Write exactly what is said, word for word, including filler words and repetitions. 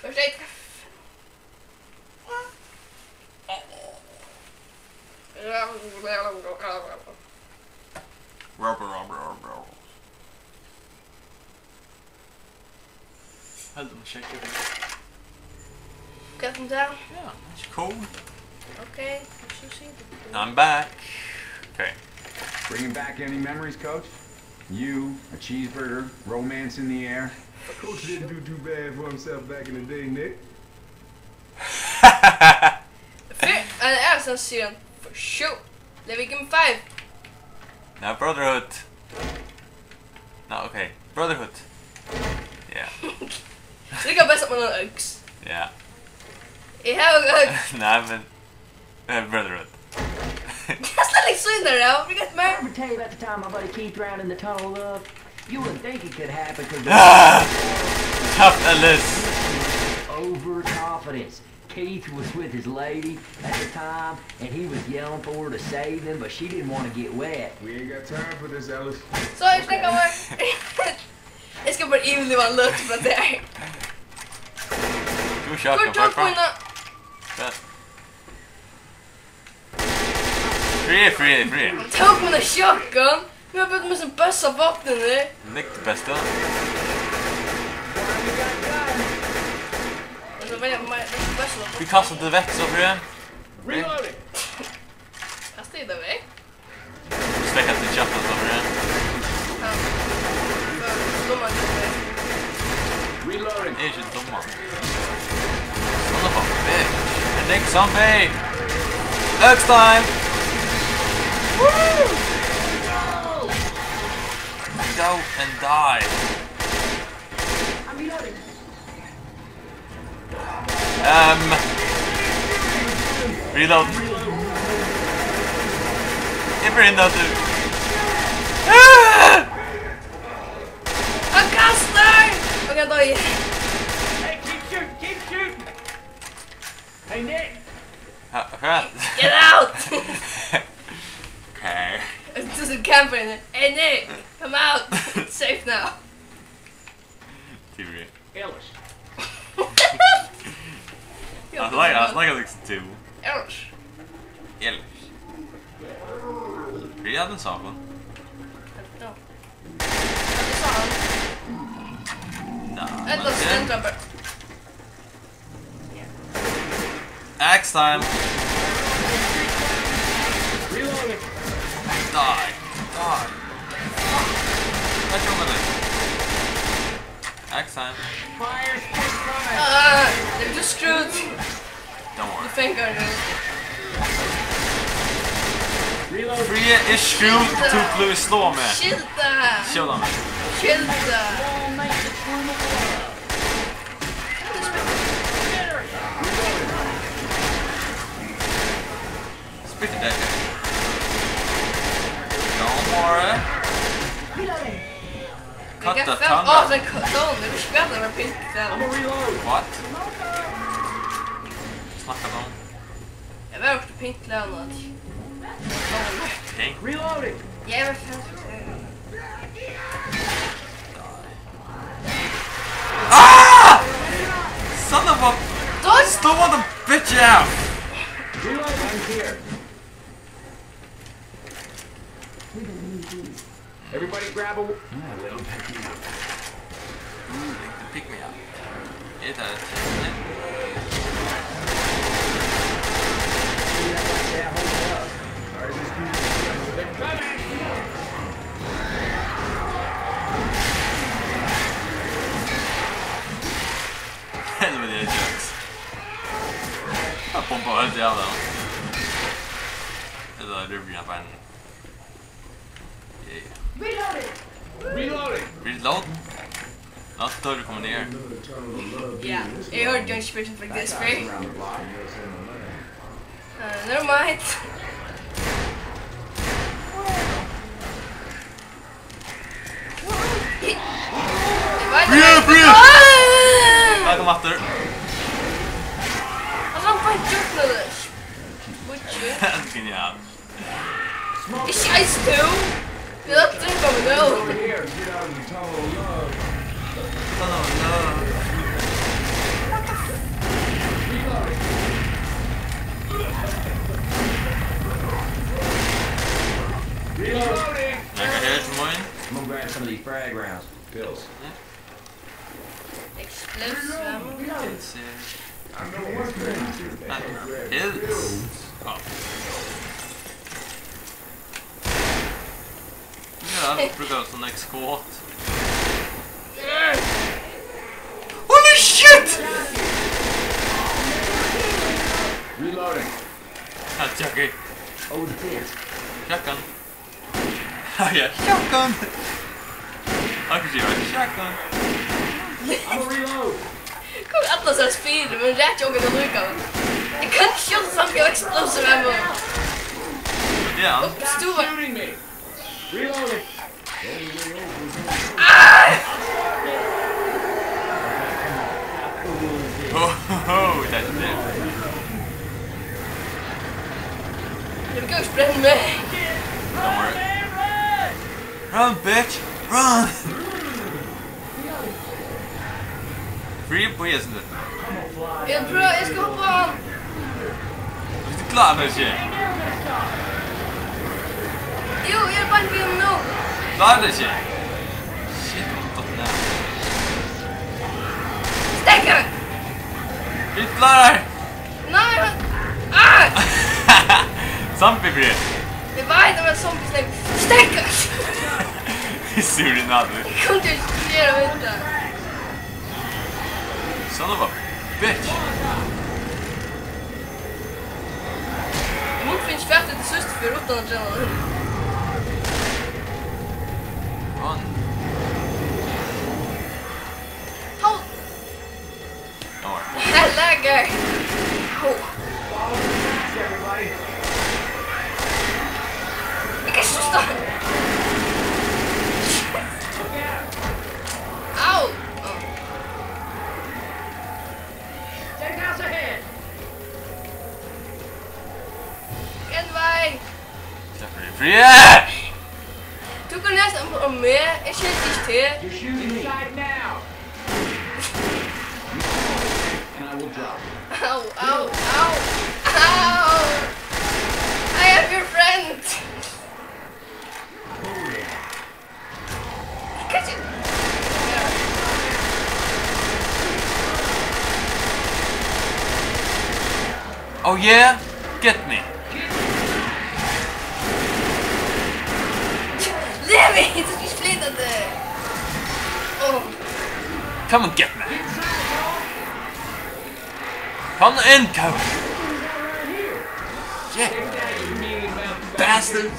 Perfekt. Heldur man sjekka tað. Hvat um tað? Ja, that's cool. Okay, so see. I'm back. Okay. Bringing back any memories, Coach? You, a cheeseburger, romance in the air. Coach didn't do too bad for himself back in the day, Nick. Fyri, eh, eg vil siga, for sure. Let me give him five. Now, Brotherhood. No, okay. Brotherhood. Yeah. Líka best at man hevur øks. Ja. Eg havi øks. Nei, men, eh, Brotherhood. Eg skal ikki sýna tær, ja. Forget meg. Ever tell you about the time my buddy Keith drowned in the Tunnel of Love? You wouldn't think it could happen 'cause Ah! Tough Ellis. Overconfidence. Keith was with his lady at the time, and he was yelling for her to save him, but she didn't want to get wet. We ain't got time for this, Ellis. So, eg skal bara, eg skal bara yvirliva ein løtu frá tær. Tú sjokkar. Tú tók bara mína. Ja. Free, free, free. Hann tók mína shotgun. Nú er búgvið mítt besta vopn. Nikt besta. Altso, hvat er mítt besta vopn? Hví kastar tú tað vekk so, Frida? Reloading. Kasta tað vekk. Stekka til kjaftin so, Frida. Ja. So, so man kan. Reloading. Eg eri ikki dummur. Son of a bitch. Nick zombie. Next time. Woo! Go and die. I'm reloading. Um, reload. Eg byrji nú aftur. Ah! Hann kastar! Ok, hann doyði. Hey, keep shooting, keep shooting. Hey, Nick. Ha, hvat? Get out! Okay. It's just a camper in it. Hey, Nick, come out. It's safe now. T V. Ellis. I like, I like Alex too. Ellis. Ellis. Frida, den sa hon. Hetta. Hetta sa hann. Nei, ella men stendur hann bara. Ja. Axe time. Reloading. Die. Die. Hvat gjørdi hann? Axe time. Fire stick from it. Ah, they're just screwed. Don't worry. The finger. Reload. Frida er screwed, tú blívur slá meg. Skilta. Skjóta meg. Skilta. Spytt í dekk. Don't worry. Cut the tongue. Á, den tongue, den skal vera pink, den. What? Snakka um. Eg var ofta pink, Leonard. Pink? Reloading. Ja, eg var fan. Ah! Son of a... Don't... Stop the bitch out! Everybody grab a... Ooh, little pick me up. Ooh, little pick me up. It hurts. Helviti, er jokes. Tað bombar heilt jævla. Ella rivja beinini. Yeah. Reloading. Reloading. Reload. Not totally coming here. Ja, eg hoyrdi ein spurt um faktisk fyrr. Uh, never mind. Frida, Frida! Ah! Takk um aftur. Hann rann beint gjøgnum teg. Butcher. Genialt. Ikki Ice Two. Vit øll drepa meg nú. Tunnel of Love. What the Pills. Explosive ammo. Pills. Pills. Oh. Ja, brukar som X K. Holy shit! Reloading. Ja, Chucky. Oh, dear. Shotgun. Ah, ja, shotgun. Akkurát, ja, shotgun. I'm a reload. Kom, Atlas er spyr, men rætt, eg kann líka. Eg kann ikki skjóta samt, eg havi explosive ammo. Ja. Ups, tú var... Shooting me. Reloading. Ah! Oh, oh, oh, that's it. Eg vil ikki brenna meg. Don't worry. Run, bitch! Run! Free, please. Eg prøvi, eg skal hoppa á hann. Ert tú klár, Messi? Jú, eg eri beint við honum nú. Klár, Messi? Shit, what the hell? Steðga! Vit klárar! Nei, hann... Ah! Zombie-brek. Eg veit, hann er zombie-snakk. Steðga! Eg súr í náður. Eg kundi ikki gera við tað. Son of a bitch. Eg mundi fingið fatt í tí síðstu ferð uttan at kenna tað. Run. Hal- Don't worry. Lagger. Au. Eg kann ikki stoppa. Au. Take us ahead. Ein veg. Takk fyri frið. Tú kann lesa um, um meg. Eg skilti ikki teg. You're shooting me. Inside now. And I will drop. Au, au, au, au. I am your friend. Oh yeah? Get me. Levi, tú skalt ikki flyta teg. Oh. Come and get me. Come and come. Yeah. Bastard.